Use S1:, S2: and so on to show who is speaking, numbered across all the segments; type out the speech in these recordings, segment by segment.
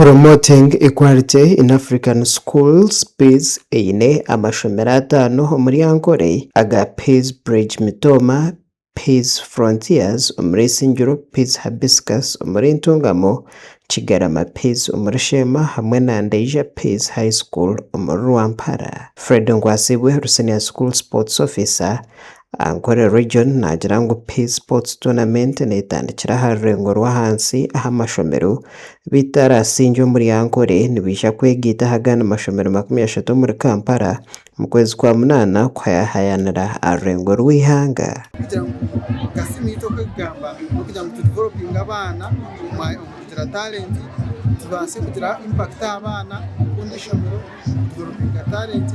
S1: Promoting Equality in African Schools, PEASE, eine amashomero ataano omuri Ankole aga Peace Bridge Mitooma, Peace Frontiers omuri Isingiro, Peace Hibiscus omuri Ntungamo, Kigarama Peace omuri Sheema hamwe na Ndeija Peace High School omuri Rwampara. Fred Nkwasibwe ori Senior School Sports Officer Ankole Region naagira ngu Peace Sports Tournament netandikira aha rurengo rw'ahansi ah'amashomero beitu arasingye omuri Ankole nibaija kwegaita aha gandi mashomero 30 omuri Kampala omu kwezi kwa munaana kuhayahayanira aha rurengo rw'eihanga.
S2: Kugira ngu nka simu yaitu oku erikugamba n'okugira ngu tu developinge abaana omu kugira talent tubaase kugira impact aha baana kukunda ishomero, kudevelopinga talent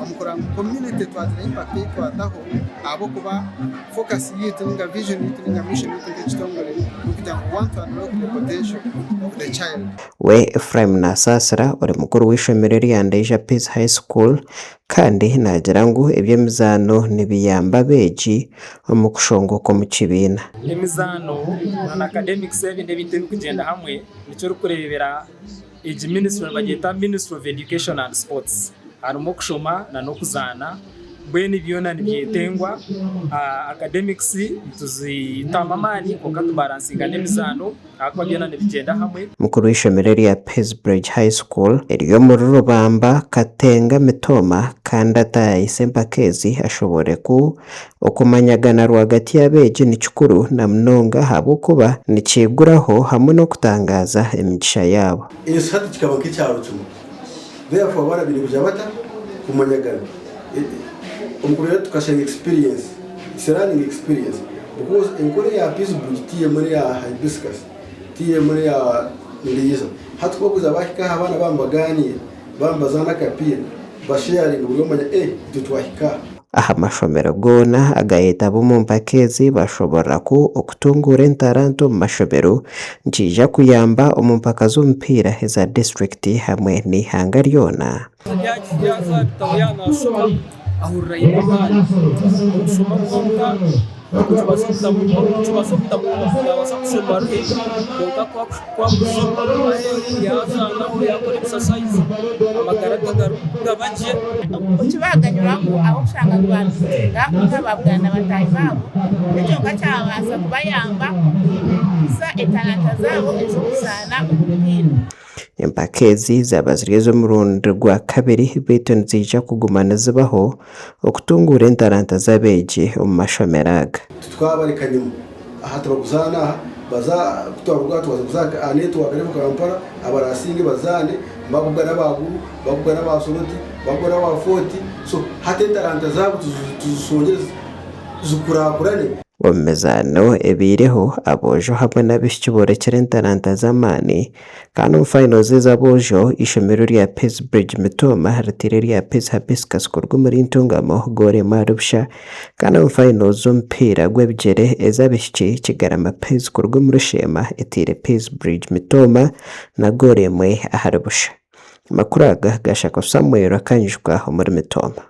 S2: omu kureba ngu community twagira impact ei twataho ahabw'okuba focus yaitu ninga vision yaitu ninga mission yaitu nk'ekitongore n'okugira ngu we want to unlock the potential of the child.
S1: We Ephraim Nasaasira ori mukuru w'eishomero erya Ndeija Peace High School kandi naagira ngu eby'emizaano nibiyamba abeegi omu kushongoka omu kibiina.
S3: Emizaano na academics ebindi ebintu ebirikugyenda hamwe nikyo orikureebera egi ministry nibagyeta ministry of education and sports harimu okushoma n'okuzaana mbwenu byona nibyetengwa academics nituzitamu amaani kwonka tubaransinga n'emizaano. Ahakuba byona nibigyenda hamwe.
S1: Mukuru w'eishomero erya Peasbridge High School eri omuri Rubamba, Katenga Mitooma kandi ataayaayise empaka ezi ashoboore ku okumanyagana rwagati y'abeegi ni kikuru na munonga ahabw'okuba nikiiguraho hamwe n'okutangaaza emigisha yaabo.
S4: Ensi hati kikaba nk'ekyaro kimwe. Therefore abaana baine kugira bata? Kumanyagana. Omu kubeera tukashanga experience, it's a learning experience because enkora eya Peace Bridge tiyo emwe n'eya Hibiscus, tiyo emwe n'eya Ndeija. Hati ku bakuza bahika aha abaana baaba nibagaaniira, baaba nibazaana akapiira, basheyaringa buri omwe amanya eh itwe twahika aha.
S1: Aha mashomero goona agayetaba omu mpaka ezi bashoborora ku okutunguura entaranta omu mashomero nikiija kuyamba omu mpaka z'omupiira eza disiturikiti hamwe n'eihanga ryona.
S5: Yaaza aha bitabo yaaba naashoma ahurira aine amaani. Okushoma kwonka nikibaasa obutamubaasa kushoma ruhe kwonka ku arikushoma yaazaanaho yaakora ebisasayizi amagara ge gaba gye.
S6: Okibaganyuramu ahabw'okushanga ngu baabiitinga nka baabugana na bataahi baabo, ekyo kyonka kyabaasa kubayamba kukuza etalanta zaabo ez'okuzaana omupiira.
S1: Empaka ezi zaaba ziri ez'omurundi gwa kabiri beitu niziija kuguma nizibaho okutunguura entaranta z'abeegi omu mashomero aga.
S4: Titwabareka nyima aha tibakuzaana aha baza kutwaruga aha twaza kuza aha network eri omu Kampala abarasinge bazaane bakugana aba Gulu bakugana aba Soroti bakugana aba Fort so hati entaranta zaabo tuzishongyere zikurakurane.
S1: Omu mizaano ebaireho, aboojo hamwe n'abaishiki boorekire entaranta z'amaani Kandi omu finals ez'aboojo, eishomero rya Peace Bridge Mitooma riteire erya Peace Hibiscus kuruga omuri Ntungamo goolo emwe ahari busha. Kandi omu finals z'omupiira gw'ebigyere ez'abaishiki, Kigarama Peace kuruga omuri Sheema eteire Peace Bridge Mitooma na goolo emwe ahari busha. Amakuru aga gashakwa Samuel Akanyijuka omuri Mitooma.